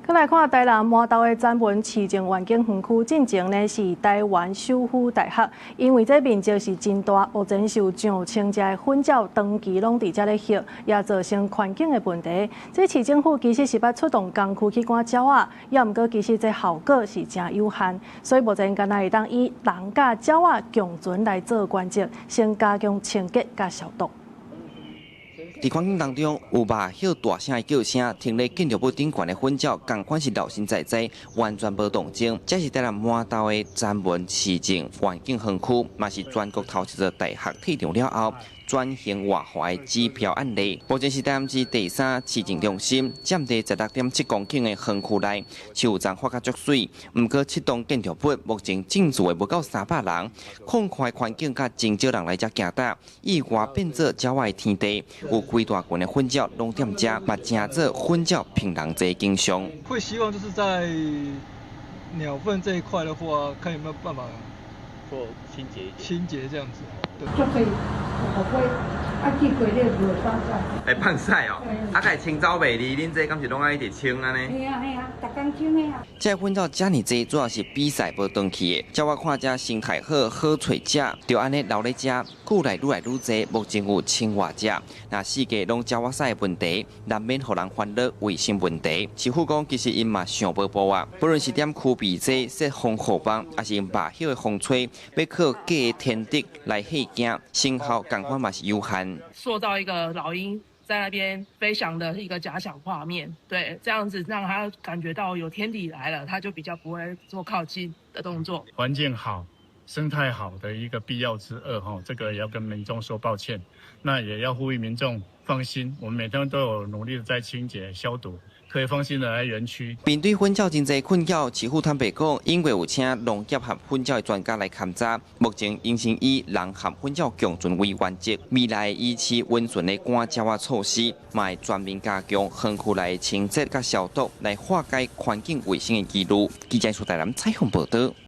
閣來看台南麻豆的曾文市政環境園區，進前呢是臺灣首府大學，因為這面積是真大，目前是有上千隻的糞鳥長期攏佇遮咧歇，也造成環境的問題。這市政府其實是捌出動工具去趕鳥仔，也毋過其實這效果是誠有限，所以目前干焦會當以人佮鳥仔共存來做原則，先加強清潔佮消毒。佇環境當中有肉葉大聲的叫聲，停佇建築物頂懸的糞鳥，仝款是老神在在，完全無動靜。這是台南麻豆的曾文市政環境園區，嘛是全國頭一座大學退場了後轉型活化的指標案例。目前是台南市第三市政中心，佔地16.7公頃的園區內，樹叢發甲足媠。毋過七棟建築物目前進駐的無夠300人，空曠的環境佮真少人來遮行踏，意外變做鳥仔的天地。有規大群的糞鳥攏踮遮，嘛成做糞鳥牝人濟景象。會希望就是在鳥糞這一塊的話，看有沒有辦法做清潔，清潔這樣子。足濟烏龜，啊，寄過咧無放屎。會放屎哦，啊，會清走袂離，恁這敢是攏愛一直清按呢？嘿啊嘿啊，逐工清的啊。這糞鳥遮爾濟，主要是比賽無轉去的。照我看，這生態好，好揣食，就按呢留咧遮，愈來愈來愈濟，目前有千外隻。若四界攏鳥仔屎的問題，難免予人煩惱衛生問題。市府講，其實𪜶嘛想無步啊，不論是點驅避劑、設防護網，抑是用肉葉的風吹，欲靠假的天敵來嚇驚，成效仝款嘛是有限。塑造一個老鷹在那邊飛翔的一個假想畫面，對，這樣子讓他感覺到有天敵來了，他就比較不會做靠近的動作。環境好、生態好的一個必要之惡，哈，這個也要跟民眾說抱歉。那也要呼籲民眾放心，我們每天都有努力的在清潔消毒，可以放心的來園區。面對糞鳥真濟困擾，市府坦白講，因為有請農業和糞鳥的專家來勘查，目前應先以人和糞鳥共存為原則，未來以飼溫順的趕鳥仔措施，嘛會全面加強園區內清潔佮消毒，來化解環境衛生的疑慮。記者蘇台南採訪報導。